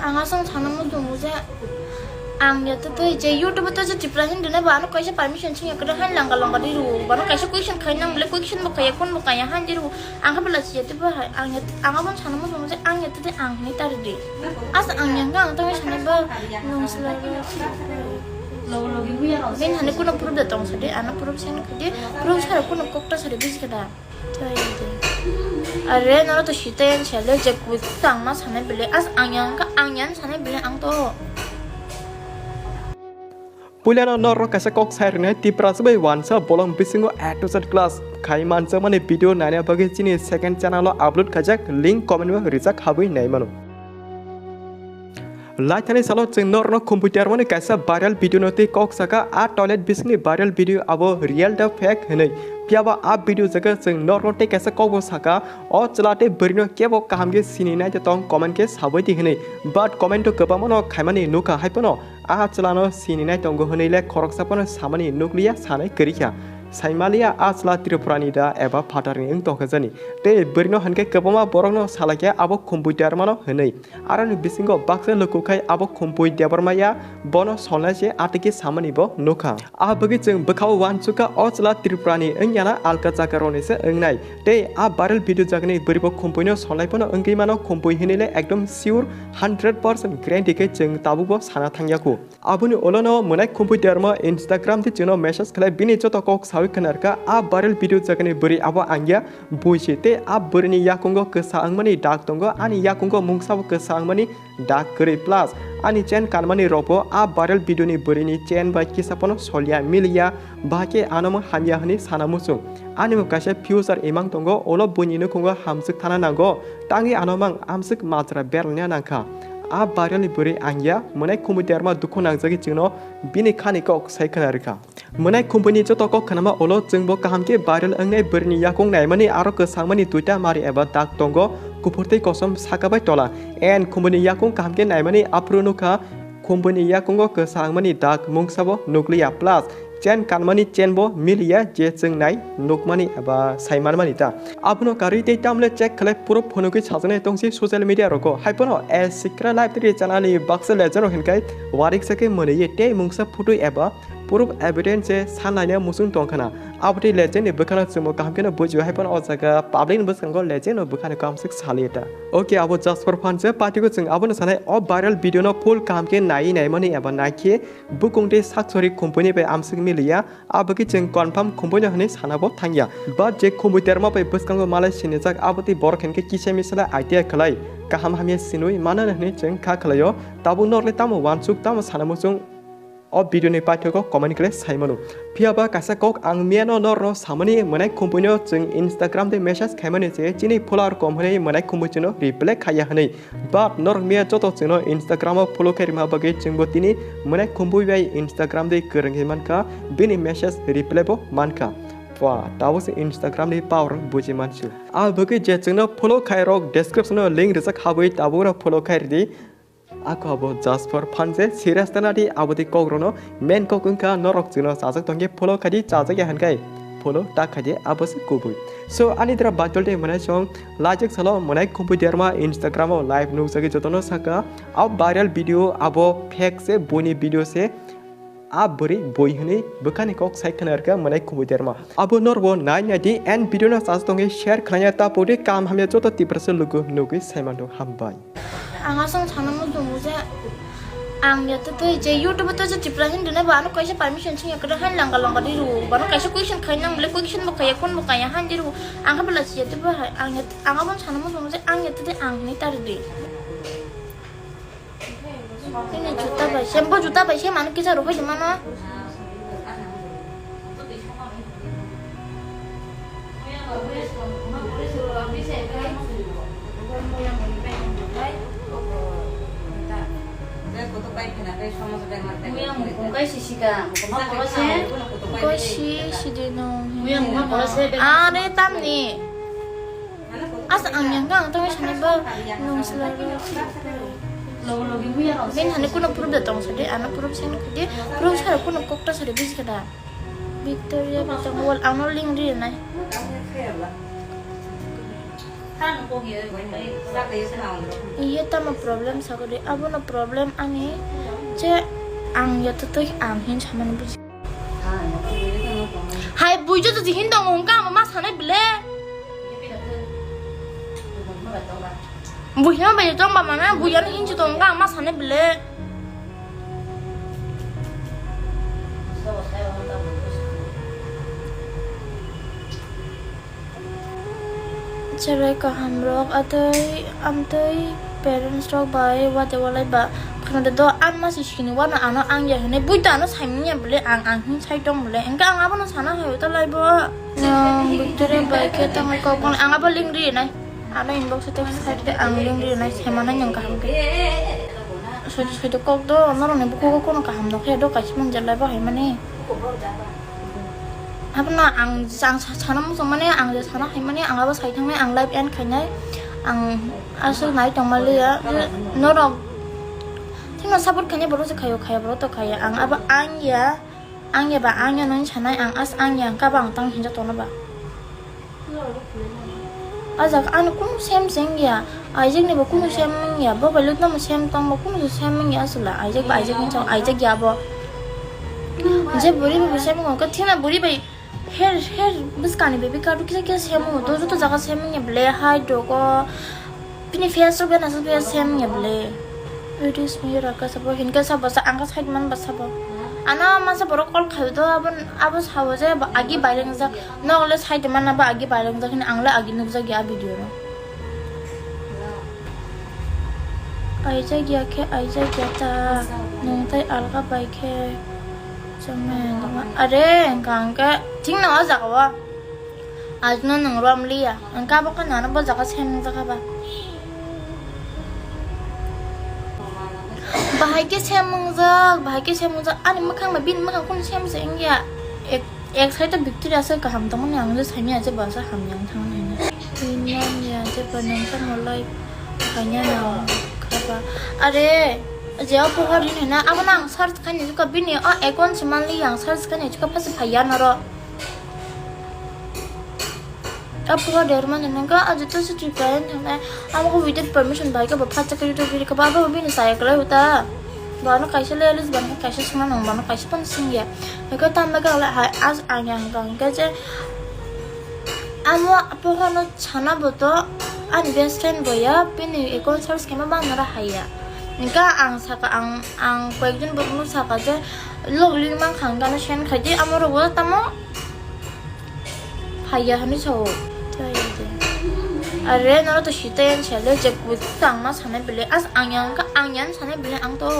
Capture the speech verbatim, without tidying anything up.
Ang aswk sana muchungo je ang ya tei tei je YouTube o tei je Tripura Hindi nai bo ano kaisa permission chwngya kwrwi han langka langka di rwo. Bono kaisa question khai nang bole question bo khaiya, phone bo khaiya han di rwo. Ang khe bwla chiya tei bo hai ang ya ang abono sana muchungo je ang ya tei tei ang hinwi ta rwdi. Asa ang ya wngkha ang tei sanai bo nung sla rw. Bini hani kuno proof da tong sadi, ano proof send khadi, proof sara kuno kokta sadi bisi kada. Are noro to sita yan sale je kwtang ma sanai bele as ang yang ka ang yan sanai bele ang to. Puilano norok kaisa kok sai rwnai Tiprasa bai wansa bolong bisingo A to Z class khai manjakmani video naina bagwi chini second channel o upload khaijak, link comment o rijak, habwi nai mano. Laithani salo chwng norokno khumpui dermani kaisa viral video no tei kok saka a toilet bisingni viral video abo real da fake hinwi. Phiyaba a video jaga chwng norokno tei kaisa kokbo saka o chwla tei bwrwino kebo kaham khe sini nai tong comment khe sabai di hinwi. But comment o kwbangmano khaimani nukha, hai phano a chwlano sini nai tongo hinwi le khoroksa phano samani nukliya, sanai kwrwi kha. Saimaliya a chwla Tripurani da eba phatarni wng tongkha jani. Tei bwrwino hinkhe kwbangma borokno salaikha abo khumpui dermano hinwi. Aroni bisingo baksa lukukhai abo khumpui Debbarma ya, bono solnai se atwkhe samani bo nukha. A bagwi chwng bwkhao uansukha o chwla Tripurani wngyana alka jagaroni se wngnai. Tei a viral video jagani bwrwibo khumpuino solnai phano wngwi mano, khumpui hinwi le ekdom sure hundred percent guarantee khe chwng tabukbo sana thangyaku. Aboni ulono mwnai khumpui derma Instagram tei chwngno message khlai bini joto kok sawi khwnarkha a viral video jagani bwrwi abo angya buisi tei a bwrwini yakungo kwsa wngmani dak tongo, ani yakungo mungsabo kwsa wngmani dak kwrwi plus ani chain kanmani rokbo a viral video ni bwrwini chain bai kisa phano solya miliya, bahai khe ano mang hamya hwnwi sana muchung. Ani bo kaisa future imang tongo, ulo buini nukhungo hamswk thana nango, tangwi ano mang amswk majra berlaina nangkha. A viral ni bwrwi angya mwnai khumui derma dukhu nangjagwi chwngno bini khani kok sai khwna rwkha. Mwnai khumpuini joto kok khnama ulo chwngbo kaham khe viral wngnai bwrwini yakung naimani aro kwsangmani duita mari eba dak tongo, kuphur tei kosom saka bai tola. En khumbuini yakung kaham khe naimani aphuru nukha, khumbuini yakungo kwsangmani dak mungsabo nukliya plus chain kanmani chain bo miliya je chwng nai nukmani eba saimanmani ta. Abono karwi tei tamle check khlai proof phunugwi sajaknai tongsi social media rogo. Hai phano a secret life three channel ni baksa legend rok hinkai wariksa khe mwnwi tei mungsa photo eba proof evidence se sanlaina muchung tongkhana. Abotwi legend ni bwkhano chwngbo kaham kheno bujiyo, hai phano o jaga public ni bwskango legend no bwkhani kamswk saliya ta. Okay, abo just for fun se, patiko chwng abono sanai o viral video no full kaham khe naiwi naimani eba naikhe bukung tei saksori company bai amswk miliya, abokhe chwng confirm company hwnwi sanabo thangya. But je khumui terma bai bwskango malai sinijak, abotwi borok hinkhe kisa misala idea khlai kaham hamya sinwi manano hwnwi chwng kha khlaio. Tabuk norle tamo uansuk, tamo sana muchung? O video ni paithago comment khlai sai mano. Phiya ba kaisa kok ang miyano norno samani mwnai khumpuino chwng Instagram de message khaimani se chini follower kom hwnwi mwnai khumpui chwngno reply khaiya hwnwi. But norok miya joto chwngno Instagram o follow khairima bagwi chwngbo tini mwnai khumpui bai Instagram de kwrwngwi mankha, bini message reply bo mankha. Pwa, tabuk se Instagram ni power buji mansu. A bagwi je chwngno follow khairok description o link rijak habwi tabukno follow khairidi. Ako abo just for fun se serious tana di, abo di kok rono main kok wngkha norok chwngno chajak tongkhe follow khaidi, chajak ya hinkai follow ta khaidi, abo se kubui. So ani dra batol de mwnai song lajak salo mwnai khumpui derma Instagram o live nukjagwi jotono saka a viral video abo fake se, buini video se. A bwrwi bui hwnwi bwkhani kok sai khwna rwkha mwnai khumui derma. Abo norbo nai nai di and video no chas tongwi share khlaina ta pudi kam hamya joto Tiprasa lugu nugwi sai mantho, hambai. Ang aswk sana muchungo je ang ya tei tei je YouTube o tei je Tripura Hindi nai bo ano kaisa permission chwngya kwrwi han langka langka di rwo. Bono kaisa question khai nang bole question bo khaiya, phone bo khaiya han di rwo. Ang khe bwla chiya tei bo hai ang ya ang abono sana muchungo je ang ya tei tei ang hinwi ta rwdi. Ini juta bai se, bo juta bai se manu kisa rok hoidi mano. Muya mukung kai si sika, mukung ma poro se. Koi si, si di no. Muya mukung ma poro se. Are tamni. Asa ang yang kang tong sana ba nung sila ro. Logi logi muya rok. Ben hane kuno proof da tong sade, ano proof sen kudi, proof sara kuno kokta sade bisi kada. Victoria Bitong wall ano link ri nai. Iye tamo problem sakori, abono problem ani je ang yatotwi ang hin samani buji. Hai buijo to hin tongo hwnka ang ma sanai bile. Buihima bai tong ba mana buiya ni hin tong hwnka ang ma sanai bile. Cherai kaham rok atwi amtwi parents rok bai wate walai ba khwna de do an masi sini wano ano ang ya hwnwi bui to ano saimanya bwle ang ang hin sai tong bwle hwnkhe ang abono sana hai uta lai bo. Nang Victoria bai khe tangwi kok ang abo link ri nai ano inbox o text khai de ang link ri nai sai manai nang kaham khe. Soi soi kok do norok ni bukhugo kono kaham nokhe do kaisa manjak lai bo hai mani. Abono ang, ang sa-, sana muchung mani, ang je sana hai mani, ang abo sai thangnai, ang live end khainai, ang aswk nai tongma liya, je norok thikno support khainai borok se khaio, khaya borok to khaya, ang abo ang ya, ang ya ba ang ya nung sanai, ang as ang ya, ang kaba ang tang hinja tongno ba. O jaga ani kunu sem se wngya, Isaac ni bo kunu sem wngya, bo bai lutno mo sem tong bo kunu se sem wngya aswla, Isaac ba Isaac ni chong, Isaac ya bo. Je buri bo sem wngya, khe thina buri bai her, her bwskani baby card kisa kisa sem wngya, to joto jaga sem wngya ble, hai dogo, bini face rok bai naisik bai sem wngya ble. It is me, Raka sabo, hinke sabo sa, ang ka side man ba sabo. Ano masa borok call khayo to, abo, abo sabo je ba agi bai lengjak. Nok le side mana ba agi bai lengjak hini ang le agi nukjak ya video no. Aijak ya khe aijak ya ta, nung tai alga bai khe. Chama, are, hwnkha hwnkhe, thik no o jaga o. Ajno nung rom liya, hwnkha bo khe nano bo jaga sem wngjakha ba. Bahai khe sem wngjak, bahai khe sem wngjak, ani mwkhang bai bini mwkhang kunu sem se wngya. Ek, ek side o Victoria se kaham tongmani ang je saimanya je bo se hamya wng thangmani hinwi. Hinmanya je bo nang tamo live khaina nang kha ba. Are, je o pohor rin hina, abono ang search khaina jukha bini o account se manliya ang search khaina jukha phasa phaiya noro. Apo derma nini ka ajo to se trip lain thangnai. Amo ko without permission bai ka ba phatsa ka YouTube video ka ba ba bini saya kalai uta. Ba no kaisa le alis ba no kaisa sima nang ba no kaisa pan singya. Ka tam ba ka la hai as ang yang ka ka je. Amo apo ka no chana bo to ani best friend bo ya bini account search kema ba nara haya. Ka ang saka ang ang koyekjon borok no saka je log link mang khang ka no send khai di amo ro bo tamo. Phaiya hwnwi sao. Are noro to sita yan sale je kutang ma sanai bele as ang yang ka ang yan sanai bele ang to.